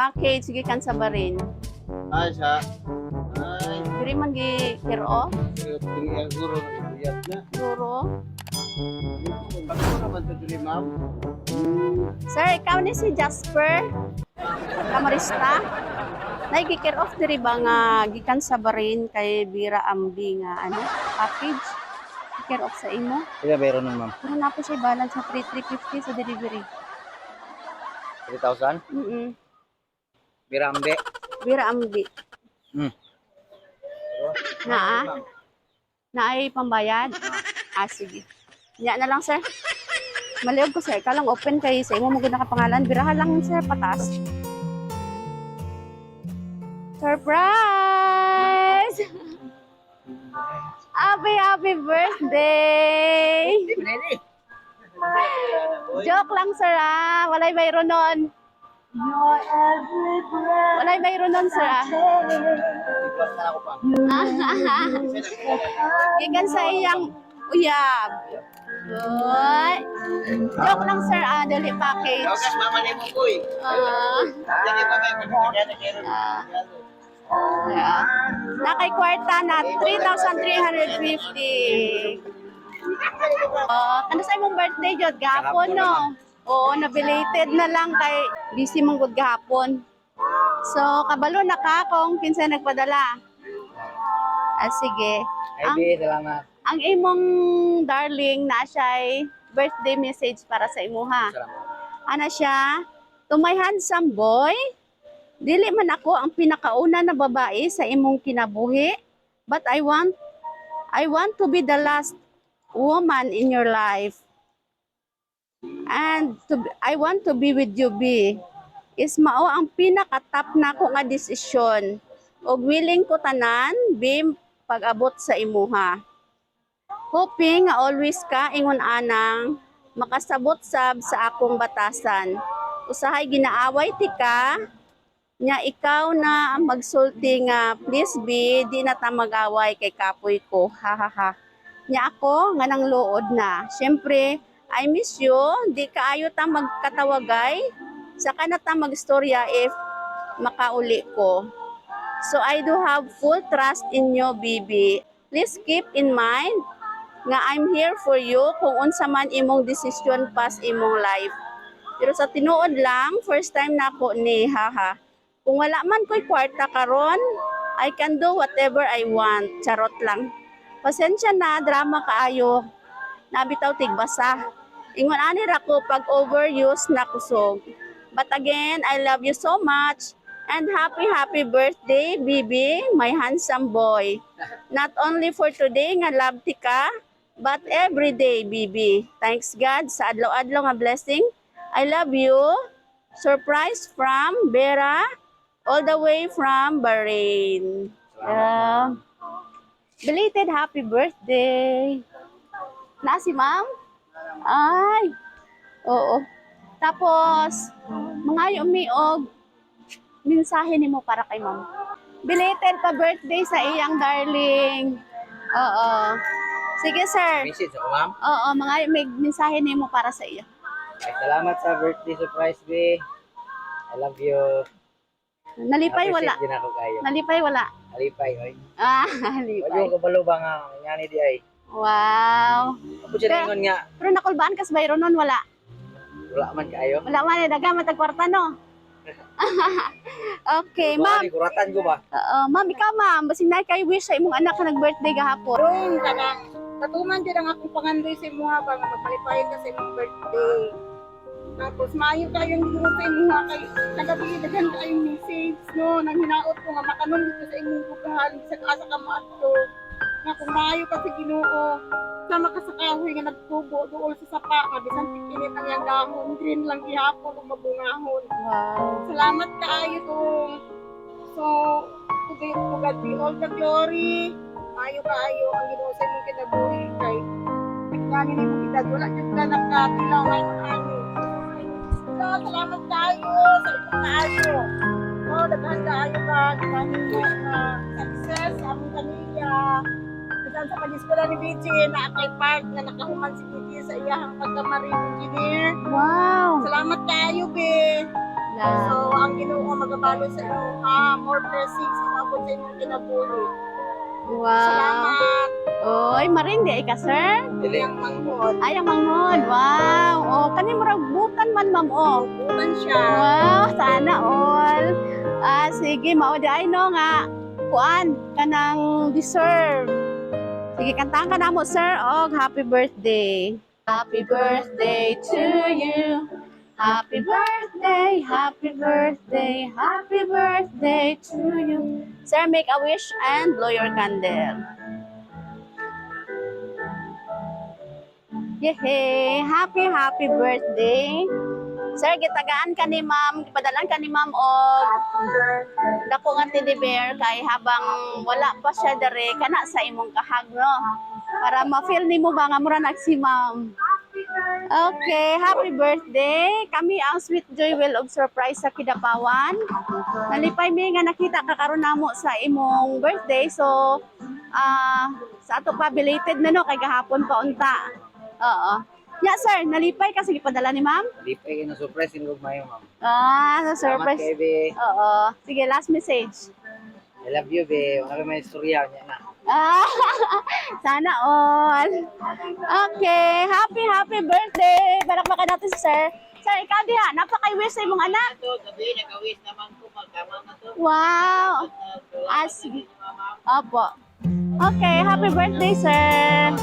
Package gikan sa Bahrain. Ay, sa. Ay, Diri man gi care off, tingin ang guro na ibuyat na. guro. Pagko naman ito diri, ma'am. Sir, ikaw ni si Jasper? Kamarista? Nay gi care off diri ba nga gikan sa Bahrain kay Bira Ambi nga ano, package? Gi care off sa imo. Pila bayro nun, ma'am? Pero na po siya balance sa 3350 sa delivery. 3,000? Birambe. Bira Ambi. Naa? Naay pambayad? Ah, sige. Nya na lang, sir. Maliog ko, sir. Ikaw lang open kay sa imo mo gud nakapangalan. Biraha lang, sir, patas. Surprise! Happy, happy birthday! Joke lang, sir, ah. Walay mayroon nun. Walay mayroon nun, sir, ah. Iplas na ako pa. Gikan sa iyang uyab. Uy. Joke lang, sir, ah, dali package. Okas, mama ni mo, boy. Ah, Dili pa may pagkakaya kero. yeah. Nakay kwarta na 3,350. Oh, ano sa imong birthday jud gahapon, no? Oo, na belated na lang kay busy mong gud gahapon. So, kabalo na ka kung kinsa nagpadala. Ah, sige. Ay, Ang B, salamat. ang imong darling na siya'y birthday message para sa imuha. Salamat. Ana siya, "To my handsome boy, dili man ako ang pinakauna na babae sa imong kinabuhi, but I want to be the last woman in your life. And I want to be with you, B. Is mao ang pinaka-top nako nga desisyon. Ug willing ko tanan, B, pag-abot sa imuha. Hoping nga always ka ingon anang makasabot sab sa akong batasan. Usahay ginaaway ti ka, nya ikaw na ang magsulti nga please be, di na ta mag-away kay kapoy ko. Ha ha ha. Nya ako nga nang luod na. Syempre, I miss you, di kaayo ta magkatawagay. Saka na ta magstorya if makauli ko. So I do have full trust in you, baby. Please keep in mind nga I'm here for you kung unsa man imong desisyon pas imong life. Pero sa tinuod lang, first time na ako ni, haha. Kung wala man ko'y kwarta karon, I can do whatever I want. Charot lang. Pasensya na, drama kaayo. Nabitaw tigbasa. Ingon ani ra ko pag overuse na kusog. But again, I love you so much. And happy, happy birthday, baby, my handsome boy. Not only for today nga love ti ka, but every day, baby. Thanks God sa adlaw-adlaw nga blessing. I love you. Surprise from Vera, all the way from Bahrain." Belated happy birthday. Na si ma'am? Ay. Oo. Tapos, mga umiog, mensahe nimo para kay ma'am. Belated pa birthday sa iyang darling. Oo. Sige, sir. Message ako, ma'am. Oo, mga may mensahe nimo para sa iya. Ay, salamat sa birthday surprise, B. I love you. Nalipay wala? Appreciate din ako kayo. Nalipay wala? Nalipay, oy. Ah, Wala nalipay. ko kabalo ba nga ngani di ay. Wow. Ako siya ningon nga Pero nakulbaan kas bayro nun, wala? Wala man kaayo. Wala man, eh, daga matag kwarta, no? Okay, ma'am. Ma'am, kuratan ko ba? Oo, ma'am, ikaw, ma'am. Basig na kay wish sa imong anak na nag-birthday gahapon. Dong, kanang katuman jud ang akong pangandoy sa imuha ba nga magpalipayon ka sa imong birthday. Tapos maayo kayong Ginoo sa imuha kay kagabi daghan kayong message, no, nang hinaot ko nga makanon dito sa imong bukahan sa asa ka moadto. Nga kung maayo ka sa Ginoo, sama ka sa kahoy nga nagtubo duol sa sapa nga bisan tikinit ang iyang dahon, green lang gihapon ug mabungahon. Salamat kaayo dong. So, to God be all the glory. Maayo kaayo ang Ginoo sa imong kinabuhi kay nagkani ni imong edad wala jud ka nakatilaw ngayon ani. So, salamat kaayo sa imong kaayo. No, daghan kaayo ka kani mo na success sa among pamilya. Daghan sa pag-eskwela ni BJ na kay Park nga nakahuman si BJ sa iyahang pagka-marine engineer. Salamat kaayo, be. Ah. So, ang Ginoo magabalo sa imo, ha. More blessings ang maabot sa imong kinabuhi. Wow. Salamat. Oy, marin di ay ka, sir. Dili. Ang manghod. Ay, ang manghod. Wow. Oh, kani murag butan man, ma'am, oh. Butan siya. Wow, sana all. Ah, sige, mao di ay no nga. Kuan kanang deserve. Sige, kantahan ka namo, sir. Og happy birthday. Happy birthday to you. Happy birthday, happy birthday, happy birthday to you. Sir, make a wish and blow your candle. Yehey! Happy, happy birthday. Sir, gitagaan ka ni ma'am, gipadalan ka ni ma'am og dako nga teddy bear kay habang wala pa siya dere kana sa imong kahag, no, para ma-feel nimo ba nga mura na si ma'am. Okay, happy birthday. Kami ang Sweet Joy Well of Surprise sa Kidapawan. Nalipay mi nga nakita ka karon namo sa imong birthday. So, sa ato pa belated na, no, kay gahapon pa unta. Oo. Ya, sir, nalipay kasi gipadala ni ma'am? Lipay kayo na surprise in mayo, ma'am. Ah, sa Salamat surprise. kay be. Oo. Sige, last message. I love you, be. Wala may istorya niya na. Ah, sana all. Okay, happy, happy birthday. Palakpakan natin si sir. Sir, ikaw diha, napakay-wish sa imong anak. Ito, gabi, nag-wish naman ko, magkama na to. Wow. Ah, sige. Opo. Okay, happy birthday, sir.